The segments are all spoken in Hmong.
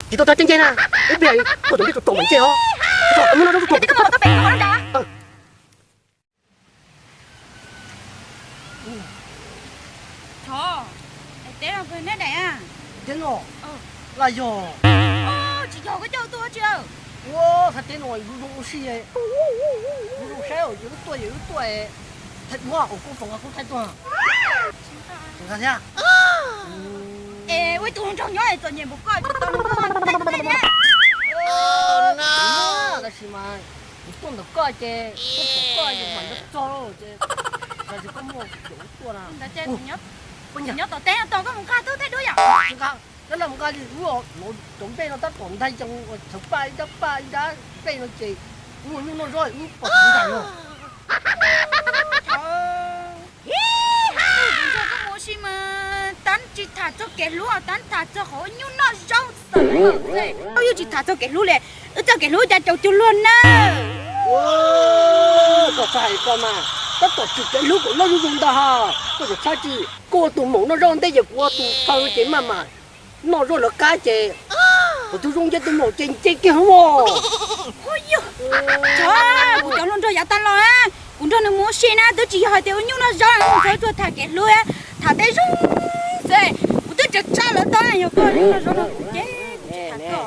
Tsis tau tag tseeb ntse na, ib pliag tuaj cov nplej tsaus tsaus mam ntse os. Tso, mus no zoo tsuag tsuag. Teb no, laj yog. Tsis yog koj coj tuaj tsi. Ua, thaj teb no zoo zoo ua si, zoo zoo saib, yus lub tuaj yus lub tuaj, thaj duab ua kuv foom kuv thaij tuaj. Thiab. Es ua ib tug hluas nraug nyob txom nyem npaum koj tsis tau noj. Tab sis mas kuv tuaj ntawm koj ces, tuaj pom koj ces mam nco txog ces, tab sis koj muaj cov tuaj na. Nyob tom teb no tos koj mus nqa tub thaij duab yom. Nqa, tab lam mus nqa li ub, cov nplej no tab tom ntag, txhawv paj ib rab paj ib rab nplej no ces, ub, nyuj noj zaub wb pom tsis ntais no. Koj mus ua si mas tab tsis tham txog kev hlub, tab tham txog qhov nyuj noj zaub xwb. Koj yeej tsis tham txog kev hlub li, wb txoj kev hlub cas tsaus cuag luag na. Koj txhob hais koj mas, tab tom tsis kev hlub kom loj zuj zus ntag ha. Koj txhob txhawj tsis, koj ua tus maum noj zaub ntej ces kuv ua tus phaw ces maj mam noj zaub lawv qab ces, kuv tus zoo nce tus maum ces nce kiag hauv. Yog, kuv cov hluas nraug yav tas los, kuv nrog nws mus ua si na twb tsis yog hais tias ua nyuj noj zaub, kuv txhob tsuas tham kev hlub, tham tej zoo xwb, kuv twb tsa tsa lawv tau yog koj nyuj noj zaub no kuv ces kuv tsis tham koj.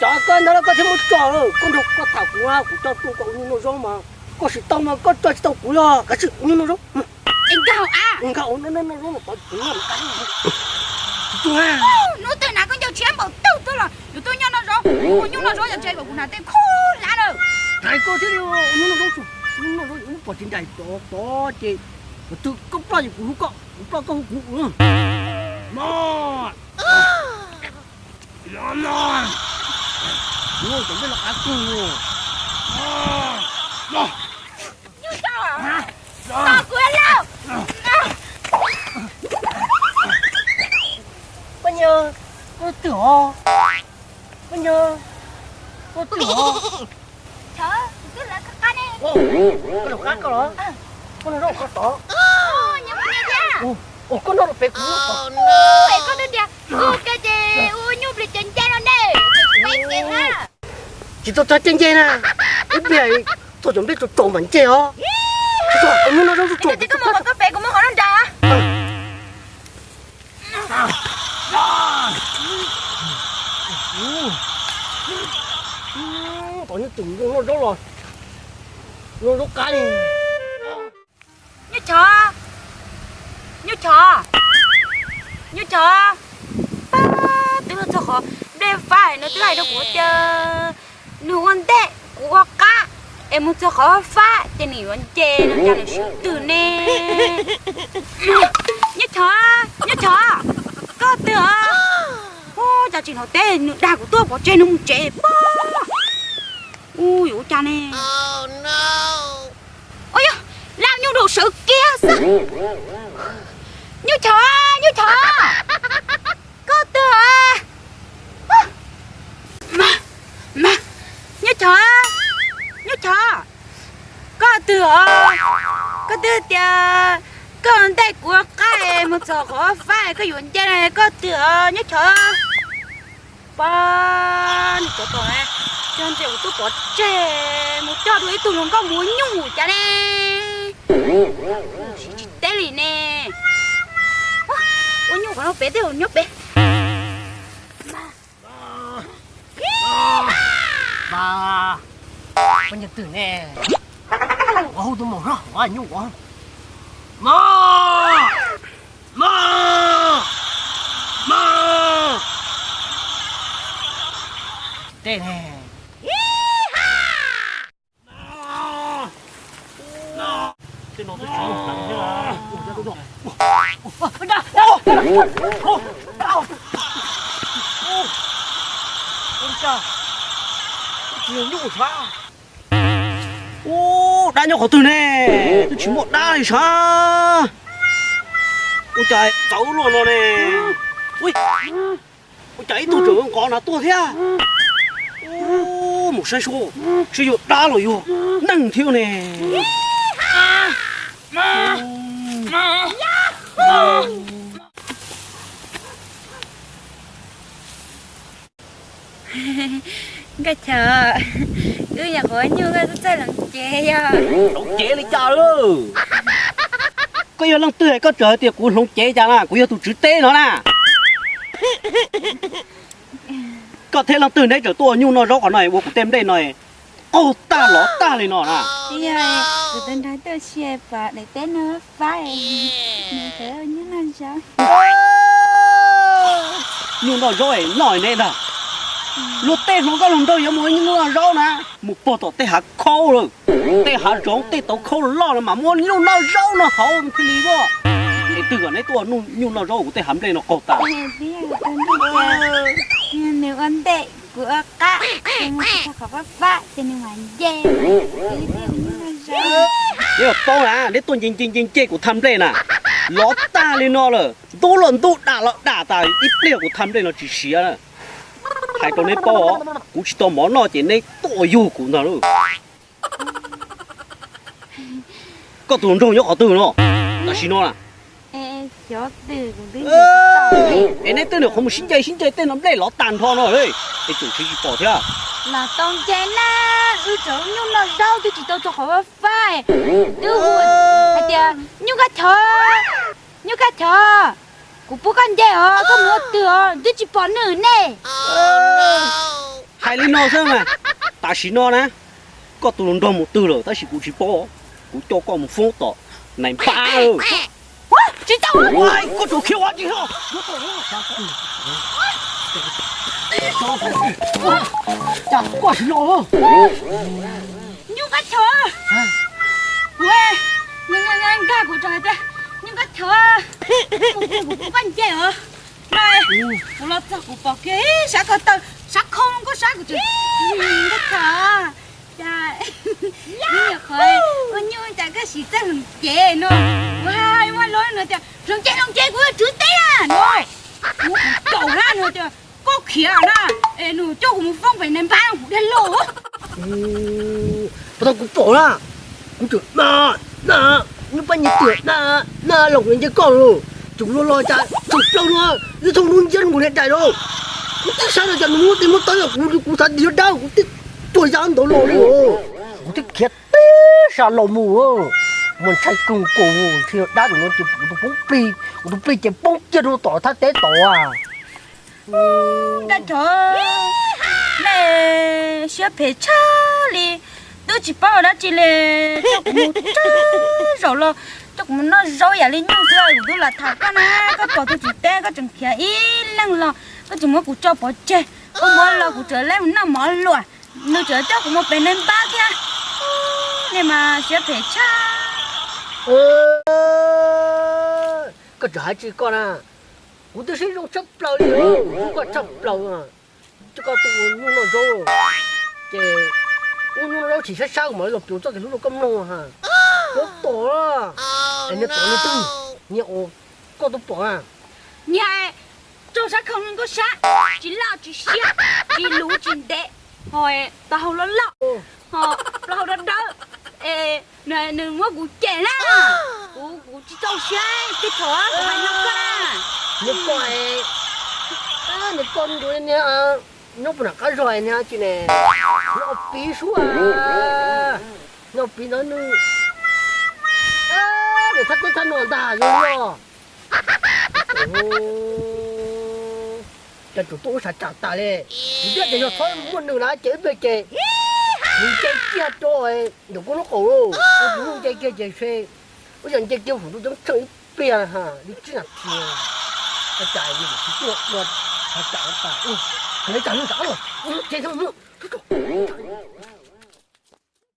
Cov koj ntawd los koj thiaj muab tso, koj nrog koj tham kuv, kuv coj tuaj koj ua nyuj noj zaub mas, koj tsis tau mas koj tso tsis tau kuv los kav tsij ua nyuj noj zaub. Es nkag hauv av. Nkag hauv no, no, no, no, no, no, no. Hnub twg hnav koj ncauj tshiab npaum twg tuaj los yus tuaj nyob noj zaub, ua nyuj noj zaub yog ntshe kom kuv hnav tej khub hlab lawm. Hais koj thiaj li ua nyuj noj zaub, ua nyuj noj zaub, ua nyuj pom tsis nraim tod tod ces, koj twg koj ploj ces kuv hu koj, kuv ploj koj hu kuv. No, no, no, kuv cov nplej no qab kawg. No. Nyuj txhob, tos kuv lauj. Poj niam, koj twg os? Poj niam, koj twg os? Thaum kuv twb lawv qab ne. Koj lawv qab koj los? Koj noj zaub koj tod. Nyob poj niam thiab. Ua koj noj los pem kuv tod. Es koj twb tias ua ke ces ua nyuj plis ces nce no ne. Peb ces ha. Tsis tau tag tseeb nce na, ib pliag tuaj cov nplej tsaus tsaus mam nce os. Tsis tau, koj mus no zoo tsuag tsuag. Koj mus qhov koj pem, kuv mus qhov no nrad. Tom nyuj twm zoo noj zaub los, zoo zaub qab li. Nyuj Chov, Nyuj Chov, Nyuj Chov, pab twb txog qhov nplej fab no twb hais rau kuv tias nws ua ntej kuv ua qab, es mus txog qhov fab ces nws yuav nce no cas nws swb twg ne. Nyuj Chov, Nyuj Chov, koj twg os? Ua cas tsis hnov teb, nws dag kuv tuaj pov tseg nws mus tsev pob. Ua yuav ua cas ne? Ua yog laj nyuj rau sawv kiag xwb. Nyuj Chov, Nyuj Chov, koj twg os? Nyuj Chov, Nyuj Chov, koj twg os? Koj twb tias koj ntej kuv ua qab mus txog qhov fab koj yuav nce, koj twg os Nyuj Chov? Pab nws cov tom, cog ntses kuv twb pov tseg mus coj dua ib tug hluas nkauj mus ua nyuj cas ne. Siv tsis teb li ne. Ua nyuj qhov no pem tej nyob pem. Pab, pab nyuj twg ne? Ua hu tus maum no, ua nyuj ua. Mog! Mog! Mog! Tej ne. Tej no twb tsis muaj hneev thiab. Ua cas twb tsis yog nyuj sav. Ub, dab nyob qhov twg ne? Twb tsis muaj dab li sav. Ua cas txawv luaj no ne? Ua cas ib tug tseem nqov nrad tuaj thiab? Ub, mus saib seb, seb yog dab los yog neeg thiab ne. Nkauj Chov, wb nyuam qhuav nyuj koj txawj hloov cev yog? Hloov cev li cas lawm? Koj yog leej twg koj tseem hais tias kuv hloov cev cas na? Kuv yog tus tswv teb no na. Koj thiab leej twg neb tseem tuaj ua nyuj noj zaub qhov no ua kuv tej nplej no qaug tag lov tag li no na. Yog kuv tus nraug tuaj sia pom daim teb no fab, nws tawv nyuj noj zaub. Nyuj noj zaub es noj neb ntag. Luag tej hluas nkauj hluas nraug yuav mus ua nyuj noj zaub na, mus puag tom tej hav khaub lawm, tej hav zoov tej tauv khaub loj no mas muaj nyuj noj zaub no hauv thiaj li ua. Es twg kom neb tuaj ua nyuj noj zaub kuv tej hav nplej no qaug tas. Nws ua ntej kuv ua qab, ces mus txog qhov fab fab ces nws mam nce. Neb paub na, neb tuaj nce nce nce nce kuv thav nplej na, lov tag li no lawm, ntub los ntub dam los dam tas ib pliag kuv thav nplej no tsis siav na. Hais rau neb paub, kuv tsis tau mov noj ces neb tuaj yug kuv ntag lauj. Koj tus hluas nraug nyob qhov twg no? Tam sim no na. Es neb twb nyuam qhuav mus sib nce sib nce tej no nplej lov tag nrho no, es tseem tsis pom thiab. Los tau nce na, wb tseem nyuj noj zaub twb tsis tau txog qhov fab fab, twb hu hais tias, Nyuj Nkauj Chov, Nyuj Nkauj Chov, kuv pub koj nce os, koj mus ua twg os, twb tsis pom nws ne. Hais li no xwb mas, tam sim no na, koj tus hluas nraug mus twg lawm tab sis kuv tsis paub, kuv coj koj mus foob tom nais npab. Tsis tau, koj tseem khiav ua tsis tau. Cas koj tsis los? Nyuj Nkauj Chov, kuv, nkag kuv rau hais tias, Nyuj Nkauj Chov, kuv pub koj nce os. Kuv los txog kuv pom kiag sab ko taw, sab khoo nkauj sab kuv tseem, Nkauj Chov, cas ib nyuam qhuav ua nyuj cas koj siv txawj hloov cev no. Kuv hais ua lus no tias hloov cev hloov cev kuv yuav tswv teb na no. Kuv caum na no tias koj khiav na, es nws coj kuv mus foob pem nais npab no kuv dag lauj. Puas tau kuv pom na, kuv tseem na, na, nub pab nyias tiam na, na los kuv nce koj los, tseem los los cas tseem plaws no, ib thooj lub nciab nkaus niag dais no. Kuv twb saib no cas nws muab tes muab taw kuv, kuv xav tias yog dab kuv twb tuag ya ntawd los li os. Kuv twb khiav tib sab los mus, mas ntshai kawg nkaus, ntshe yog dab no ces kuv tus poob plig, kuv tus plig ces poob kiag rau tom thaj teb tod. Nkauj Chov, nej siab phem tshaj li, twb tsis paub dab tsi li, coj kuv mus tsaug zaum los coj kuv mus noj zaub yam li nyuj xwb. Kuv twb los tham koj na, koj pom tus tswv teb koj tseem khiav ib leeg los, koj tseem muab kuv tso pov tseg, koj muab los kuv tseem lab mus noj mov luam, nws tseem coj kuv mus pem nais npab thiab. Nej mas siab phem tshaj. Koj tseem hais tsis koj na, kuv twb siab zoo tshaj plaws li, kuv koj tshaj plaws, coj koj tuaj ua nyuj noj zaub, ces ua nyuj noj zaub tsis sab sab kuv mam li los piav txoj kev hlub rau koj mloog ha. Nyob tom, es niag tom niag twg, niag uas koj twb pom na. Niag rau sab khoo nkauj sab, tsis loj tsis siab, tsis luv tsis ntev, ho taub hau loj loj, ho plaub hau dawb dawb, es nws muab kuv cem na, kuv kuv tsis txaus siab Nkauj Chov, kuv hais no koj na. Niag koj, niag koj nrua niag nyob puag nram qab zog niag tsis ne, nyob piv suab, nyob piv ntawd nws, nws thab teb thab no ntag yog. Cas tseem tuaj ua sav tsam tas li. Kuv thiaj tias yog txhob muaj nws na ces ib pliag ces nws nce kiag rau ntawm kuv lub qaum lauj, kuv nce kiag ces se, ua cas nce kiag hum rau coob tsheej ib pliag ha li tsib nas this. Ua cas nws tsis tuaj ua sav tsam tas, ua cas nws tsam los ces